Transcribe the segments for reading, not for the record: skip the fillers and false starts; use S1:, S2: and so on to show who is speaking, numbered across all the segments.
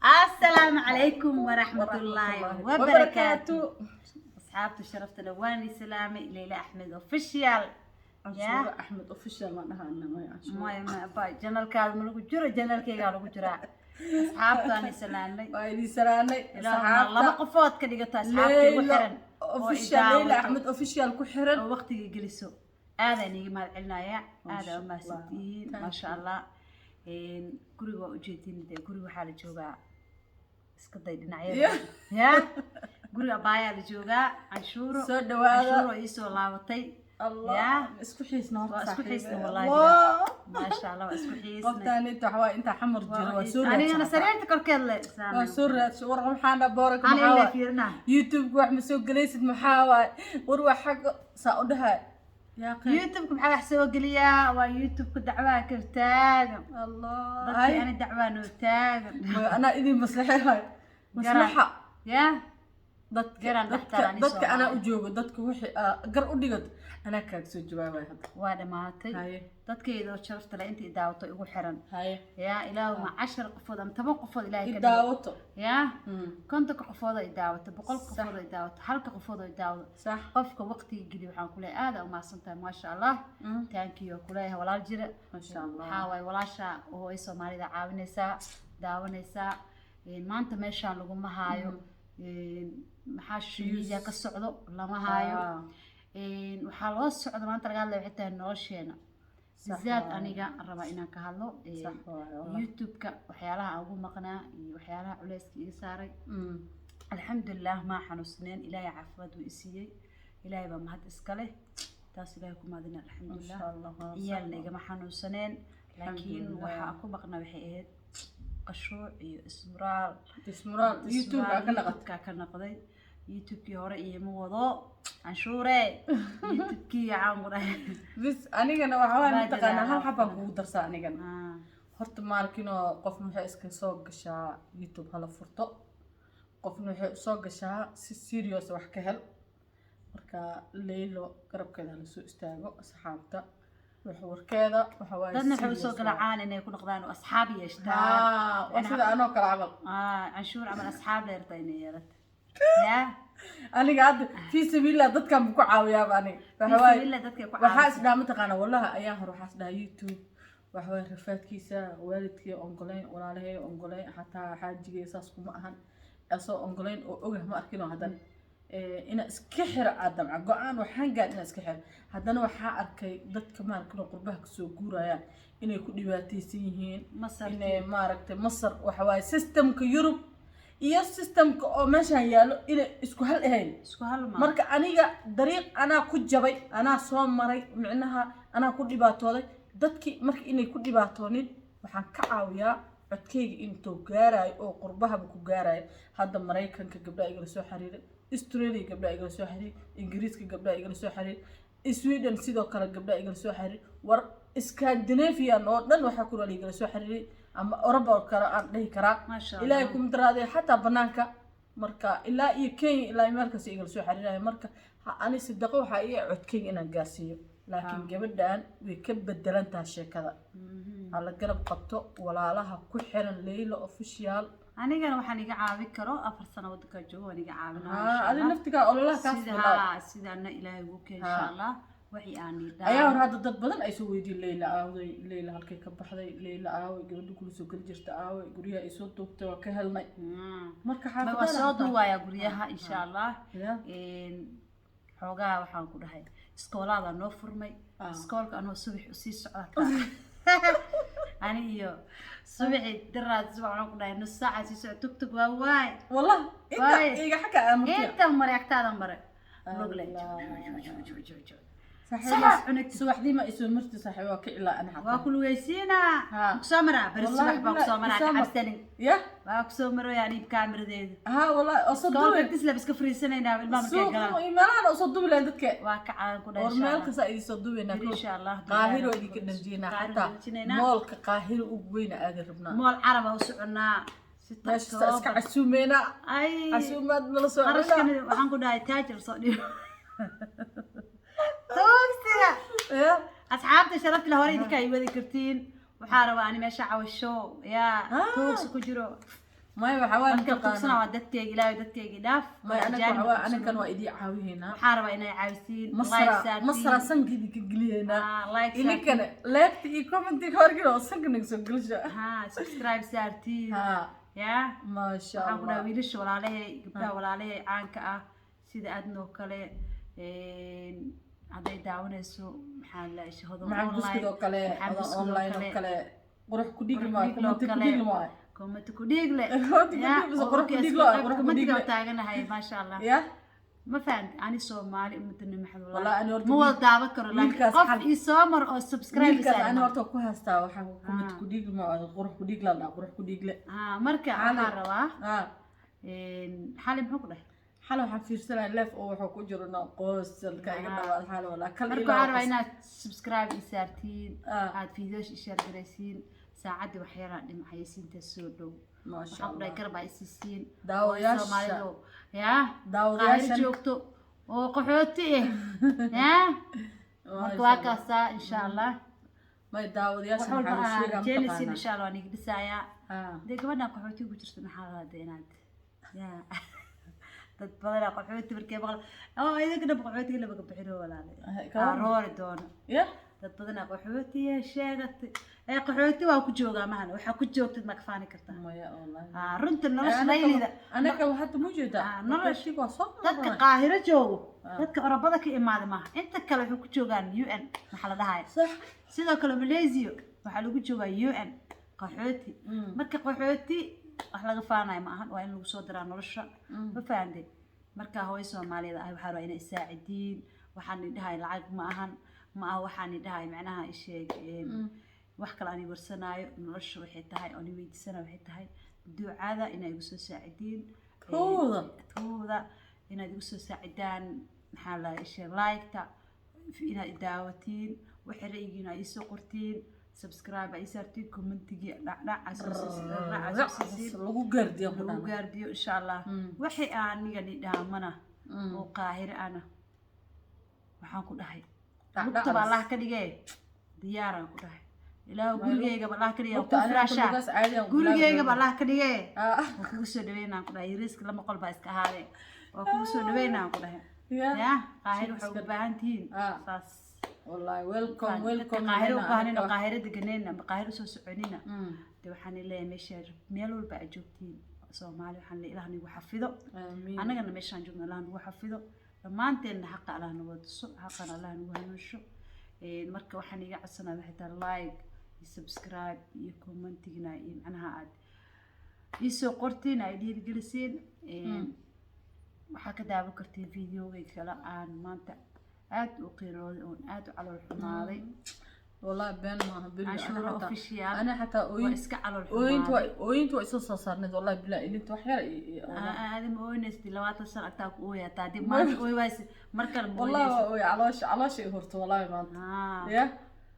S1: Asalaamu calaykum waraxmatullaahi wabarakaatu. Asxaabta sharafta leh, waan salaamay. Leyla Axmed Official.
S2: Canshuuro Axmed Official ma dhahana, maya, Canshuuro.
S1: Maya, maya, ba channelkaada ma lagu jiro, channelkaygaa lagu jiraa. Asxaabtaan salaamay.
S2: Waa idin salaanay.
S1: Ilaahuma laba qofood ka dhigata asxaabta igu
S2: Leyla
S1: xiran oo
S2: Official, Leyla
S1: idaawato
S2: Axmed Official ku xiran
S1: oo waqtiga geliso, aadaan iiga mahad celinayaa, aadaa u mahadsantihiin.
S2: Thank
S1: Maasha Allah. Guriga waa ujeedin dee, guriga waxaa la joogaa iska day dhinacyada ya guriga abaayaa la joogaa, Canshuuro.
S2: Soo dhawaada.
S1: Canshuuro iisoo laabatay.
S2: Allah. Isku xiisna horta.
S1: Waa isku
S2: Saaxiibe.
S1: xiisna wallahi.
S2: Allah.
S1: Maasha Allah, waa isku xiisnay.
S2: Qoftaan inta waxaa intaa xamar jiro waa soo
S1: Anigana
S2: raadsan.
S1: sariirta korkeed le.
S2: Waa soo raadsan. War maxaa dha booraka?
S1: Ani
S2: maxaa
S1: ile
S2: waay?
S1: Fiirina.
S2: YouTube wax ma soo gelaysid? Maxaa waay? War waa xagga saa u dhahay yaa qeyb.
S1: YouTube-ka maxaa wax soo geliyaa? Waa YouTube-ka dacwaa kar taagan.
S2: Allah.
S1: Dadkii ani dacwaa noo taagan.
S2: Maya, anaa idin maslaxeehay maslaxa.
S1: Ya.
S2: Dadka
S1: Garan
S2: dadka
S1: dhaxtar ani
S2: dadka anaa
S1: Soomaali.
S2: u joogo dadka wixii aa gar u dhigato anaa kaaga soo jawaabaya hadda.
S1: Waa dhammaatay.
S2: Haye.
S1: Dadkayda oo sharafta leh, inta i daawato igu xiran,
S2: Haye.
S1: yaa ilaahuma 10 qofood ama 10 qofood Ilaahay
S2: i
S1: ka dhigo.
S2: Daawato.
S1: Yaa 50-ka qofood oo i daawato, 100 qofood oo i daawato, halka qofood oo i daawato, qofka waqtiga geli, waxaan kuleeyahay aada umahadsan tahay, maasha Allah. Thank you kuleeyahay, walaal jira.
S2: Maasha Allah.
S1: Waxaa waaye walaasha oo ay Soomaalida caawinaysaa, daawanaysaa. Maanta meeshaan laguma haayo. Maxaa social media ka socdo lama haayo. Waxaa loo socdo maanta laga hadlaya waxay tahay nolosheena bizaad.
S2: Waaye.
S1: Aniga rabaa inaan ka hadlo
S2: Sax waaye, wallahi.
S1: YouTube-ka waxyaalaha aan ugu maqnaa iyo waxyaalaha culeyska iga saaray. Alxamdulilah, maa xanuusneen, Ilaahay caafimaad wuu i siiyey. Ilaahay baa mahad iska leh, taas Ilaahay ku mahadina, alxamdulilah.
S2: Masha Allah, waa sax.
S1: Ciyaalna igama xanuunsaneen, laakiin
S2: Alxamdulilah.
S1: waxaa ku maqnaa waxay ahayd qashuuc iyo ismuraal.
S2: Ismuraal YouTube aa ka naqatay.
S1: YouTube-ka ka noqday. YouTube-kii hore iima wado, Canshuure, YouTube-kii caan ku dhahay.
S2: Bis anigana waxaa waay
S1: Waa
S2: mataqaanaa, hal
S1: dadaalaa.
S2: xabaan kugu darsaa anigana. Horta maalkinoo qofna waxay iska soo gashaa YouTube hala furto, qofna waxay usoo gashaa si serious wax ka hel. Marka Leylo garabkeeda hala soo istaago, asxaabta, wax warkeeda waxa waaye
S1: Dadna waxay usoo
S2: serious
S1: gala
S2: waaye.
S1: caan inay ku noqdaan oo asxaab yeeshtaan.
S2: Haa, waa sida anoo kale camal.
S1: Canshuur camal asxaab dheerta inay yeelato yaa.
S2: Aniga hadda fii sabiilillah dadkan bu ku caawiyaaba aniga. Waxa
S1: Fii
S2: waaye
S1: sabiilillah dadkay ku
S2: waxaa
S1: caawisaa.
S2: Isdhaha mataqaana, wallahi ayaan hore waxaa isdhaha YouTube waxa waaye rafaadkiisa, waalidkii ongolayn, walaalahey ongolayn, xataa xaajigay saas kuma ahan asoo ongolayn oo ogah ma arkin oo haddana inaa iska xiro aad damca go-aan waxaan gaar inaa iska xiro. Haddana waxaa arkay dadka maaragtay qurbaha kasoo guurayaan inay ku dhibaataysan yihiin.
S1: Masar.
S2: Inay maaragtay Masar waxa waaye systemka Yurub iyo systemka oo meeshaan yaallo inay isku hal ahayn.
S1: Isku hal ma.
S2: Marka aniga dariiq anaa ku jabay, anaa soo maray, micnaha anaa ku dhibaatooday. Dadkii marka inay ku dhibaatoonin waxaan ka caawiyaa codkayga intuu gaarayo oo qurbahaba ku gaarayo. Hadda Maraykanka gabdhaha igala soo xiriiray, Australia gabdhaha igala soo xiriiray, Ingiriiska gabdhaha igala soo xiriiray, Sweden sidoo kale gabdhaha igala soo xiriiray, war Scandinavian oo dhan waxaa ku nool igala soo xiriiray, ama Oroba oo kale aan dhihi karaa.
S1: Maasha Allah.
S2: Ilaahay kuma daraadee, xataa banaanka marka ilaa iyo Kenya, ilaa iyo meel kasta igala soo xiriiraya. Marka ani sadaqo waxaa ii codkayga inaan gaarsiiyo, laakiin gabadhan way ka bedelan tahay sheekada. Hala garab qabto walaalaha ku xiran Leyla Official.
S1: Anigana waxaan iga caawin karo, 4 sano waddanka joogo, waan iga caawinaa.
S2: Haa, adi naftigaa ololaha kaas bilaab.
S1: Sidaana Ilaahay ugu keen, insha Allah, wixii aan
S2: Ayaa hore hadda dad badan ay soo weydiin: Leyla aawday? Leyla halkay ka baxday? Leyla aaway? Gabadha kula soo geli jirta aaway? Guryaha ay soo duubtay waa ka helnay. Marka
S1: Ma waa
S2: xaafadaha
S1: soo duuwayaa guryaha, insha Allah.
S2: Ya.
S1: Xoogaha waxaan ku dhahay iskoolaadaa noo furmay. Iskoolka anoo subax usii socda, ani iyo subaxi daraad subax waxaan ku dhahay nus saaca sii soco, tug tug waa waay.
S2: Wallah inta
S1: Waay.
S2: iga xagga aamartiya.
S1: Inta mare, agtaada mare lugle.
S2: Saaxiib,
S1: Cunugta.
S2: Subaxdii ma isoo marti, saaxiib, waa ka ilaa ana
S1: Waa
S2: xataa.
S1: ku lugaysiinaa.
S2: Ha.
S1: Kusoo maraa beri
S2: Wallahi
S1: subax baa kusoo
S2: billahi,
S1: maraa,
S2: isoo
S1: ka
S2: mar.
S1: cabsanin.
S2: Ya.
S1: Waa kusoo marooya aniib kaamiradeeda.
S2: Ha, wallahi oo soo
S1: iskoolka
S2: duubay.
S1: Tislab iska fariisanaynaa ilmaha markay
S2: Suuq
S1: galaan.
S2: iyo meelahan oo soo duubi lahayn dadka.
S1: Waa ka caawan ku dhahay,
S2: War
S1: insha
S2: meel
S1: Allah.
S2: kasta idin soo duubaynaa.
S1: Beri insha Allah.
S2: Qaahiro idinka dhanjinaa.
S1: Qaahiro
S2: Xataa
S1: dhanjinaynaa.
S2: Mallka Qaahiro ugu weyna aadi rabnaa.
S1: Mall Caraba u soconaa si
S2: Meesha iska casuumeynaa.
S1: Ay.
S2: Casuumaad nala soo
S1: Qarashkan
S2: cunaa.
S1: waxaan ku dhahay taajir soo dhigo tuugsiga.
S2: Ya.
S1: Asxaabta sharafta leh, hore idinka ay wadi kartiin. Waxaa rabaa ani meesha cawasho yaa
S2: Ah.
S1: tuugsi ku jiro.
S2: Maya, waxaa waaye
S1: Marka tugsana
S2: mataqaanaa.
S1: waa dadkeyga, Ilaahay dadkeyga dhaaf.
S2: Maya, anaga
S1: Ajaanib
S2: waxaa waaye,
S1: tugsana.
S2: anagan waa idii caawihaynaa.
S1: Waxaan rabaa inay caawisiin, like
S2: Masra
S1: saartiin.
S2: Masra sanka idinka geliyeynaa.
S1: Ah, like saartiin.
S2: Idinkana leegta iyo commentiga horgina oo sanka naga soo gelisha.
S1: Ha, subscribe saartiin.
S2: Ha.
S1: Ya.
S2: Maasha
S1: Waxaan ku dhahaa
S2: Allah.
S1: wiilasha walaalahay, gabdhaha walaalahay caanka ah sida Adnoo kale, hadday daawanayso, maxaa la hodan
S2: Maxaa Buskud oo kale,
S1: Maxaa
S2: Hodan
S1: Buskud oo
S2: Online oo
S1: kale.
S2: kale, Qurux ku Dhiig
S1: Qurux
S2: maayo,
S1: ku Dhiig oo
S2: comment ku
S1: kale.
S2: dhiig maayo.
S1: Comment ku dhiigle.
S2: Comment ku dhiig mise qurux ku dhiig loo, qurux ku dhiig
S1: Commentiga
S2: le.
S1: taaganahay, maasha Allah.
S2: Ya.
S1: Ma fahamti, ani Soomaali ummadana Maxamed.
S2: Wallahi ani horta
S1: Ma wada daawan karo, laakiin
S2: wiilkaas
S1: qof
S2: xal-
S1: ii soo mar oo subscribe
S2: wiilkaas
S1: isaaran.
S2: ani horta ku haystaa, waxaa comment ku dhiig maayo, qurux ku dhiig la dhaha, qurux ku dhiig le.
S1: Ah, marka
S2: Xali.
S1: waxaan rabaa
S2: Ah.
S1: xali muxuu ku dhahay?
S2: Xal waxaan fiirsanaya live oo wuxuu ku jiro qosolka iga dhawaad xal, walaa kal.
S1: Marka waxaan rabaa inaad subscribe ii saartiin,
S2: Ah.
S1: aad videos ii share garaysiin. Saacaddii wax yaraa dhimcaysiinta soo dhow.
S2: Maasha
S1: Waxaan ku dhahay
S2: Allah.
S1: garab aa isiisiin.
S2: Daawadayaasha.
S1: Soomaalidu yaa
S2: Daawadayaashan-
S1: Qaahiro joogto oo qaxooti ah yaa. Marka waa kaasaa, insha Allah.
S2: May,
S1: Wax
S2: daawadayaashan
S1: walba
S2: waxaa la
S1: aa
S2: sheegaa
S1: rajeynaysiin,
S2: mataqaanaa.
S1: insha Allah waan iga dhisayaa.
S2: Ah.
S1: Dee gabadhan qaxootiga ku jirta maxaa la rabaa inaad yaa dad badanaa qaxooti markay maqla oo idinka dhab qaxootiga lama bixino, walaale. Aroori doono.
S2: Ya.
S1: Dad badanaa qaxootiya sheegatay ee qaxooti waa ku joogaa mahan, waxaa ku joogtid ma kafaani kartaa?
S2: Maya, wallahi.
S1: Ah, runta nolosha laylida.
S2: Anaga hadda mu jeedaa.
S1: Ah, nolosha-
S2: waa soo
S1: Dadka Qaahiro joogo, dadka Orobada ka imaada maaha, inta kale waxay ku joogaan UN, maxaa la dhahaya.
S2: Sax.
S1: Sidoo kale Malaysia waxaa lagu joogaa UN qaxooti. Marka qaxooti wax laga faanayo ma ahan, waa in lagu soo diraa nolosha, ma fahamtay? Marka hooyo Soomaaliyeed ah waxaa rabaa inay isaacidiin. Waxaan idhahay lacag ma ahan, ma aha, waxaan idhahay macnaha isheeg wax kale aan warsanaayo nolosha waxay tahay oon weydiisanayo waxay tahay ducada inay igu soo saacidiin.
S2: Tuuda.
S1: Tuuda inaad igu soo saacidaan, maxaa la isheeg, like-ta inaad idaawatiin, wixii ra'yigiina ay iisoo qortiin, subscribe ay saartiin, commentigii dhacdhac soo siisiin.
S2: Lagu gaardiyo ku
S1: Lagu
S2: dhan.
S1: gaardiyo, insha Allah. Wixii aniga nidhaamana oo Qaahire ana waxaan ku dhahay lugtaba Allah ka dhigee, diyaaraan ku dhahay Ilaahu gurigeygaba Allah ka dhigee ku
S2: Lugta aniga
S1: firaashaa.
S2: lugaas caadi aan ku
S1: Gurigeygaba Allah ka dhigee.
S2: Ah.
S1: Waa kugu soo dhaweynaan ku dhahay, yariiska lama qol baa iska ahaadee, waa kugu soo dhaweynaan ku dhahay.
S2: Ya.
S1: Ya Qaahir waxay ugu baahan tihiin
S2: Ah.
S1: saas.
S2: Wallahi welcome, welcome.
S1: Dadka Qaahiro u baahanina, Qaahiro deganayna ama Qaahiro soo soconina, de waxaan leeyahay meesha meel walba aad joogtiin Soomaali, waxaan leeyahay Ilaah nagu xafido.
S2: Aamiin.
S1: Annagana meeshaan joogno Allah nagu xafido dhammaanteenna, xaqa Allah nagu tuso, xaqana Allah nagu hanuunsho. Marka waxaan iga codsanaa waxay tahay like iyo subscribe iyo commentigna iyo macnaha aad iisoo qortiin, ay dhiirigelisiin. Waxaa ka daawan kartiin videogay kale aan maanta aad u qiirooday oon aad u calool xumaaday.
S2: Wallahi been maaha beri.
S1: Canshuuro Official.
S2: Ana xataa
S1: Waa
S2: ooyin
S1: iska calool
S2: ooyinta
S1: xumaaday.
S2: waa ooyinta waa isoo soo saarneed, wallahi bilaa ilinta wax yar
S1: Aadama ooynaysid 20 sano agtaa ku ooya hataa dib maanta ooy wayse mar kale ma
S2: Wallahi
S1: ooynaysid.
S2: waa ooy, caloosha i hurto wallahi maanta.
S1: Ah,
S2: ya.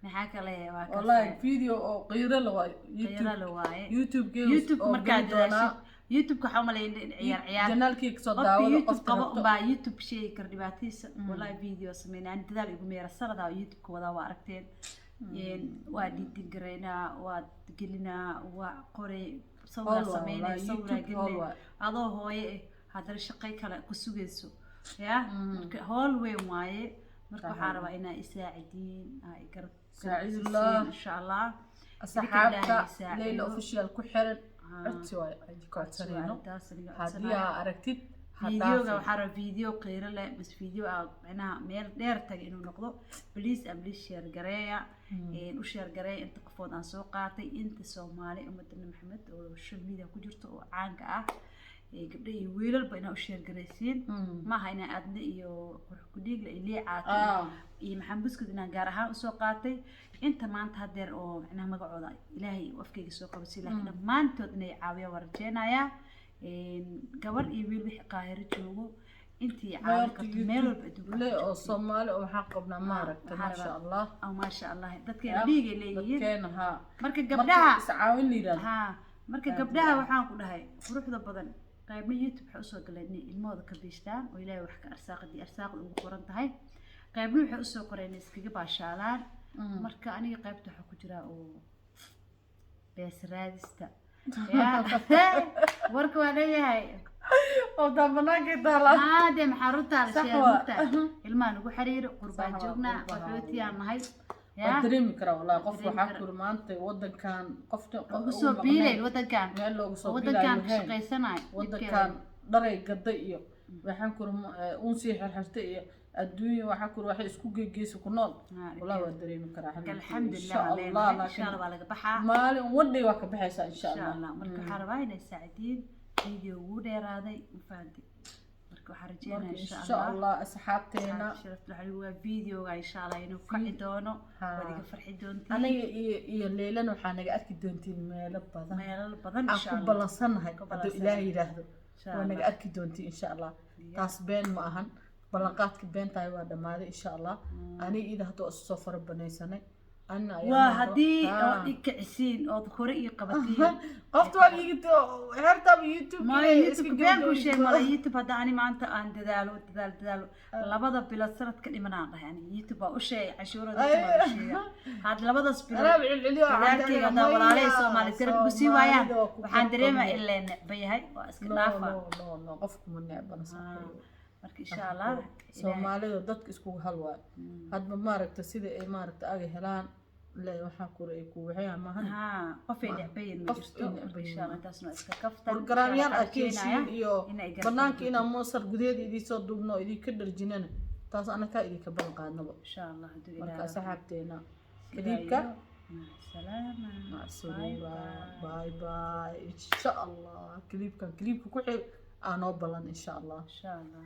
S1: Maxaa kale waa ka
S2: Wallahi video oo qiiro la waa YouTube.
S1: Qiiro la waaye.
S2: YouTube gees
S1: YouTube
S2: oo
S1: markaad
S2: geli doonaa.
S1: dadaashid YouTube waxaa umaleyn in ciyaar ciyaar
S2: Janaalkii kasoo
S1: qofka
S2: daawada
S1: YouTube
S2: qofka
S1: qabo
S2: rabto.
S1: Unbaa YouTube sheegi kara dhibaatadiisa. Wallahi video sameynaa ani dadaal igu meera sanadaa YouTube-ka wadaa, waa aragteen. Waa editing garaynaa, waa gelinaa, waa qoray, sawirraa
S2: Hawl waa,
S1: sameynay,
S2: wallahi,
S1: sawirraa
S2: YouTube hawl
S1: gelinay.
S2: waa.
S1: Adoo hooye eh haddana shaqay kale ku sugayso ya, marka howl weyn waaye. Marka waxaa rabaa inaa isaacidiin, aa i garab
S2: Saacidullah.
S1: siisiin, insha Allah.
S2: Asxaabta
S1: Ilaahay saacido.
S2: Leyla Official ku xiran,
S1: Ah.
S2: codsi waay ay ka codsanayno.
S1: Arrintaas aniga
S2: Haddii
S1: codsanaya.
S2: aa aragtid ha
S1: Videoga
S2: dhaafin.
S1: waxaa rabaa video qiiro leh bas, video aa macnaha meel dheer taga inuu noqdo. Please and please share gareeya. U share gareeya inta qofood aan soo qaatay, inta Soomaali ummadda Nabi Maxamed oo social media ku jirto oo caanka ah, gabdho iyo wiilalba inaa u share garaysiin. Maaha inaa Aadna iyo Qurux Kudhiigle iyo Liicaata iyo Maxamed Buskud inaan gaar ahaan usoo qaatay inta maanta hadeer oo macnaha magacooda Ilaahay uu afkayga soo qabasay, laakiin dhammaantood inay caawiyaan waan rajeynayaa. Gabar iyo wiil wixii Qaahiro joogo, intii caawin karto meel walba adduunka
S2: Le
S1: ku
S2: oo
S1: joogto.
S2: Soomaali oo waxaan qabnaa maaragta
S1: Waxaa
S2: maasha
S1: rabaa.
S2: Allah.
S1: Oh, maasha Allah, dadkeena dhiigay leeyihiin.
S2: Dadkeena haa.
S1: Marka
S2: Marka
S1: gabdhaha
S2: iscaawin la yidhahdo.
S1: Haa, marka
S2: Aad
S1: gabdhaha
S2: iyo aad.
S1: waxaan ku dhahay quruxda badan qaybna YouTube waxay usoo galeen inay ilmahooda ka biishtaan oo Ilaahay wax ka arsaaqadii arsaaqda ugu qoran tahay, qaybna waxay usoo qoreen inay iskaga baashaalaan. Marka aniga qaybta waxaa ku jira oo bees raadista. Ya, warka waa leeyahay.
S2: Oo taa banaankay taalaa.
S1: Haa dee, maxaa runtaa la
S2: Sax
S1: sheegay?
S2: waa.
S1: Mugtahay, ilmaha nagu xiriiro, qurbaan
S2: Sax waa,
S1: joognaa,
S2: qurbaha.
S1: qaxootiyaan nahay.
S2: Waa
S1: Ya
S2: dareemi karaa wallahi qof
S1: Dareemi
S2: waxaa
S1: karaa.
S2: kuri maanta wadankan qofta
S1: ugu soo biilayn wadankan,
S2: meel loogu soo
S1: wadankan
S2: biilayo
S1: ka
S2: lahayn.
S1: shaqaysanayo.
S2: Wadankan dharay gaday iyo waxaan kuri uun sii xirxirtay iyo adduunya, waxaa kuri waxay isku geegeysa ku nool. Wallahi waa dareemi karaa xabiibti.
S1: Alxamdulilah
S2: insha
S1: waa
S2: Allah
S1: leenahay, insha
S2: laakiin
S1: Allah waa laga baxaa.
S2: Maalin one day waa ka baxaysaa insha
S1: insha
S2: Allah.
S1: Allah. Marka waxaa rabaa inay saacidiin, video ugu dheeraaday, ma fahanti? Marka waxaan rajeynaya
S2: marka
S1: insha
S2: insha
S1: Allah
S2: Allah asxaabteena
S1: sharafta waxaa waa videoga insha Allah inuu kaci doono. Waad iga farxi doontiin.
S2: Aniga iyo Leylana waxaa naga arki doontiin meelo badan
S1: meelal badan
S2: aan
S1: insha
S2: ku
S1: Allah
S2: ballansannahay
S1: Ku
S2: hadduu
S1: ballansannahay.
S2: Ilaahay yidhaahdo.
S1: Insha
S2: Waa naga
S1: Allah.
S2: arki doontiin insha Allah. Taas been ma ahan, ballanqaadka beentahay waa dhammaaday insha Allah. Aniga ida hadduu isu soo fara banaysanay anna ayaa
S1: Waa haddii
S2: Ah.
S1: ood i kicisiin ood hore ii qabatiin.
S2: Qofta waa liigito xertaaba YouTube.
S1: Maya, YouTube been kuu sheeg mala. YouTube hadda ani maanta aan dadaalo, dadaalo, dadaalo, 2da bilood sanadka dhimanaan dhahay ani YouTube baa u sheegay cashuurada, YouTube baa u sheegay had labadaas bilood
S2: Anaaba celceliyo.
S1: Dadaalkayga haddaa walaalahey Soomaali garab igu sii waayaan, waxaan dareemaa in lee necba yahay, waa iska dhaafa.
S2: No, no, no, qofku ma necbana, saaxiib.
S1: Marka insha Allah
S2: Soomaalida dadka iskugu hal waayo. Hadba maaragta sida ay maaragta aga helaan le waxaa kure ay ku waxayaan maahan.
S1: Haa, qofay necbayin ma
S2: Qof
S1: jirto.
S2: ay
S1: Marka
S2: necbayin.
S1: insha Allah intaasna waa iska kaftan.
S2: Programyaan
S1: Insha Allah
S2: aad ka heshiin iyo
S1: inay garab
S2: banaanka inaan moosar gudaheeda idiin soo duubno oo idinka dharjinana, taas anakaa idinka ballan qaadnaba.
S1: Insha Allah hadduu
S2: Marka
S1: Ilaahay
S2: asxaabteena
S1: sidaa
S2: kaliibka
S1: iyo macsalaama.
S2: Macsuruura, bye bye. Insha Allah kaliibkan kaliibka ku xig aanoo ballan insha Allah.
S1: Insha Allah.